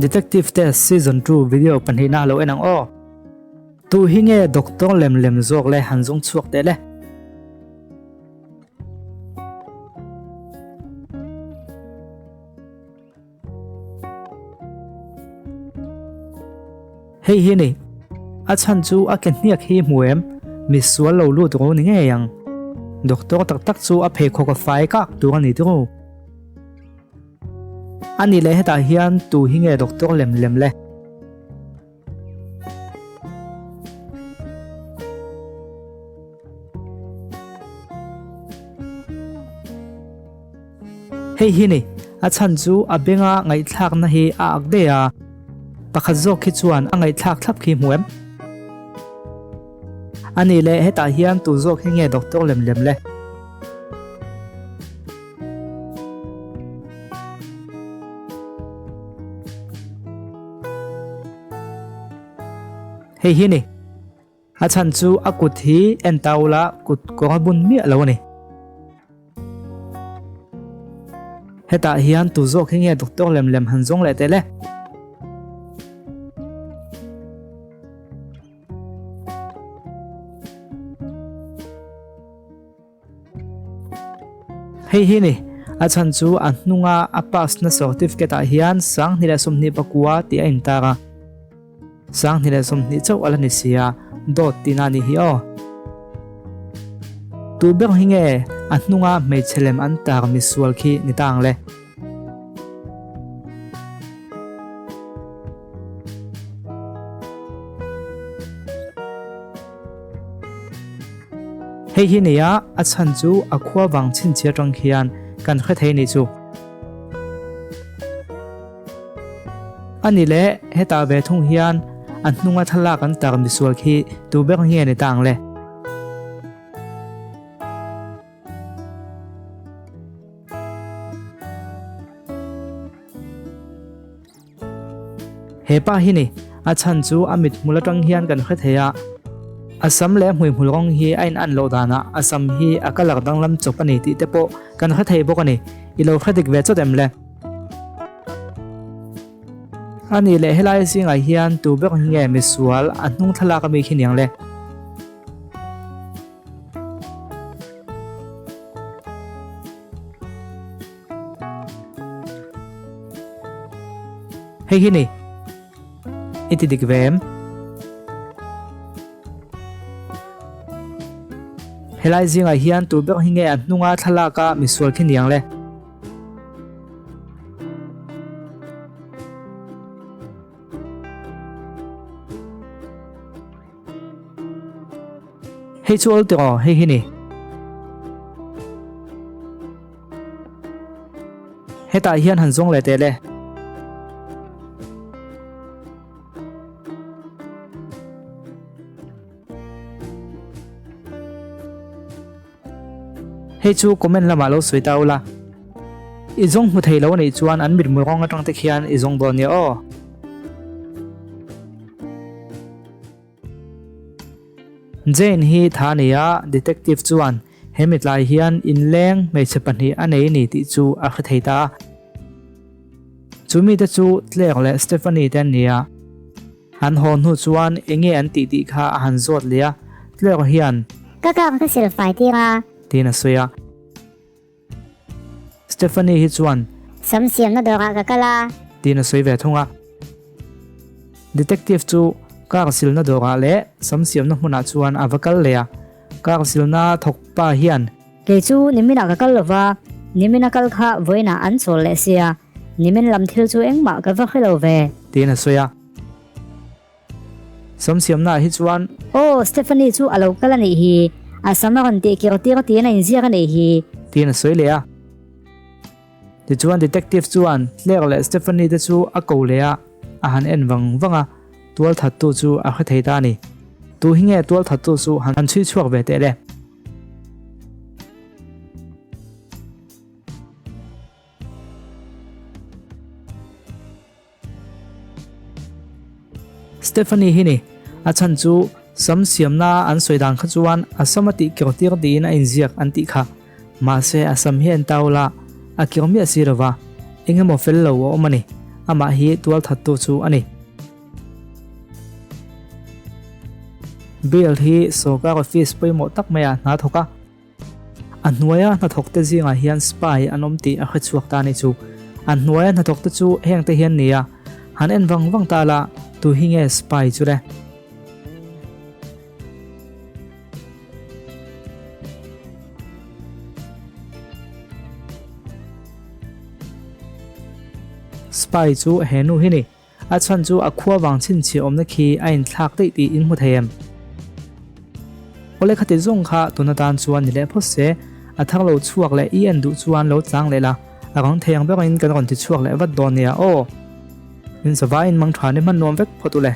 Detective Test Season 2 video pahnihna lo en ang aw. Tu hi nge doctor lem lem zawk le han zawng chhuak teh le. Hei hi ni. A chhan chu a ke hniak hi hmu em? Mi sual lo lut ro ni ngei ang. Doctor tak tak chu a pheikhawk a fai kak tur a ni tiro. A nih leh hetah hian tu hi nge doctor lem lem le? Hei hi ni, a chhan chu a benga ngaihthlakna hi a ak daih a, pakhat zawk khi chuan a ngaihthlak thlap khi hmu em? A nih leh hetah hian tu zawk hi nge doctor lem lem le? Hei hi ni. A chhan chu a kut hi en ta ula kut kawng a bun miah lo a ni. Hetah hian tu zawk hi nge doctor lem lem han zawng leh teh le? Hei hi ni, a chhan chu a hnunga a pass na certificate ah hian 2029 tih a intar a. 2020 chauh a la ni si a, dawt tihna a nih hi aw. Tu ber hi nge a hnunga hmeichhe lem an tar misual khi ni ta ang le? Hei hi nia a chhan chu a khua vang chhinchhiah atang khian kan hre thei nih chu. A ni leh hetah ve thung hian a hnunga thlalak an tar misual khi tu ber nge ni ta ang le? He pa hi ni, a chhan chu a mithmul atang hian kan hre thei a, a sam leh a hmuihmul rawng hi a in an loh danah a sam hi a colour danglam chawp a ni tih te pawh kan hre thei bawk a ni, i lo hre dik ve chawt em le? A nih leh helai zingah hian tu ber hi nge misual a hnung thlalak ami khi niang le? Hei hi ni. I ti dik ve em? Helai zingah hian tu ber hi nge a hnunga thlalaka misual khi niang le? Hei chu awl tiraw, hei hi ni. Hetah hian han zawng leh teh le. Hei chu comment lamah lo sawi ta ula. I zawng hmu thei lo anih chuan an mitmui rawng atang te khian i zawng dawn nia aw. Jane hi tha a ni a, detective chuan he mitlai hian inleng hmeichhe pahnih a nei a ni tih chu a hre thei ta a. Chu mite chu Claire leh Stephanie te an ni a. An haw hnu chuan enge an tih tih kha a han zawt leh a, Claire hian. Ka kang ka sil fai tir a. Tiin a sawi a. Stephanie hi chuan. Sam siamna dawrah ka kal a. Tiin a sawi ve thung a. Detective chu car silna dawrah leh sam siamna hmunah chuan a va kal leh a. Car silna thawk pa hian. Kei chu niminah ka kal lova, nimina kal kha vawiinah an chawl leh sia, nimin lam thil chu engmah ka va hre lo ve. Tiin a sawi a. Sam siamnaah hi chuan. Aw, Stephanie chu a lo kal a nih hi. A sam a rawn tih kir tir tiin a inziak a nih hi. Tiin a sawi leh a. Tichuan detective chuan Claire leh Stephanie te chu a ko leh a, a han en vang vang a, tualthattu chu a hre thei ta a ni. Tu hi nge tualthattu chu han chhui chhuak ve teh le? Stephanie hi ni, a chhan chu sam siamna an sawi dan kha chuan a sam a tih kir tir tiin a inziak an tih kha. Mahse a sam hi a en ta ula, a kir miah si lova, eng emaw fel lo a awm a ni. Amah hi tualthattu chu a ni. Bill hi sawrkar office pawimawh tak maiah hna thawk a. A hnuaia hnathawkte zingah hian spy an awm tih a hrechhuak ta a ni chu. A hnuaia hnathawkte chu hengte hian ni a, han en vang vang ta la, tu hi nge spy chu le? Spy chu he nu hi ni. A chhan chu a khua vang chhinchhiah awmna khi a inthlak daih tih in hmu thei em? Awle khati zawng kha tun atan chuan ni leh phawt se, a thar lo chhuak leh i en duh chuan lo tlang leh la, a rang thei ang berin kan rawn ti chhuak leh vat dawn nia aw. Min zavaiin mang tha ni hman nuam vek phawt u le.